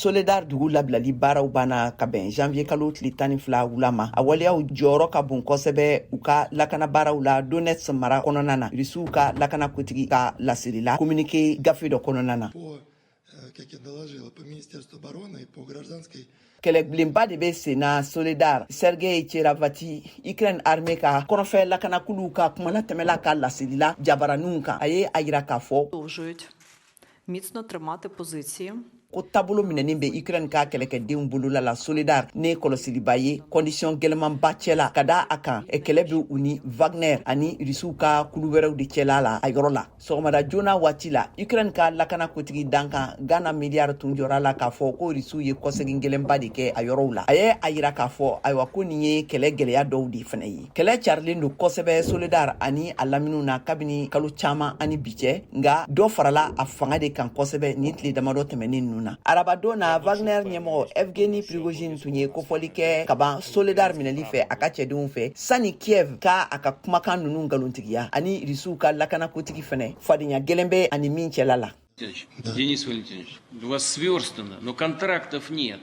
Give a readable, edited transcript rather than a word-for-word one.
Soledar dugu labilali baaraw banna ka bɛn janvier kalo tile 12 wula ma. A waleyaw jɔyɔrɔ ka bon kosɛbɛ u ka lakana baaraw la Donetsk mara kɔnɔna na, Rusiw ka lakana kotigi ka laseli la communiqué gafe dɔ kɔnɔna na. Kɛlɛbilenba de bɛ senna Soledar. Sergei Cherevaty, Ukraine armée ka kɔrɔnfɛ lakanakuluw ka kumalatɛmɛla ka laseli la jabaraninw kan, a ye a yira k'a fɔ ko taabolo minɛnen bɛ Ukraine ka kɛlɛkɛdenw bolola la Soledar ne kɔlɔsiliba ye condition gɛlɛmanba cɛla, ka da a kan kɛlɛ bɛ u ni Wagner ani Rusiw ka kulu wɛrɛw de cɛla la a yɔrɔ la. Sɔgɔmada joona waati la, Ukraine ka lakana kotigi dankan Gana Miliyari tun jɔra la k'a fɔ ko Rusiw ye kɔsegin gɛlɛnba de kɛ a yɔrɔw la. A ye a yira k'a fɔ ayiwa ko nin ye kɛlɛ gɛlɛya dɔw de fana ye. Kɛlɛ carilen don kosɛbɛ Soledar ani a laminiw na kabini kalo caman ani bi cɛ, nka dɔ farala a fanga de kan kosɛbɛ nin tile damadɔ tɛmɛnen ninnu na. Arabadon na, Wagner ɲɛmɔgɔ Evgeny Prigojine tun ye kofɔli kɛ kaban Soledar minɛli fɛ a ka cɛdenw fɛ sani Kiev ka a ka kumakan ninnu nkalontigiya, ani Rusiw ka lakana kotigi fɛnɛ fadenya gɛlɛn bɛ ani min cɛla la. Денис Валентинович, у вас сверстано, но контрактов нет.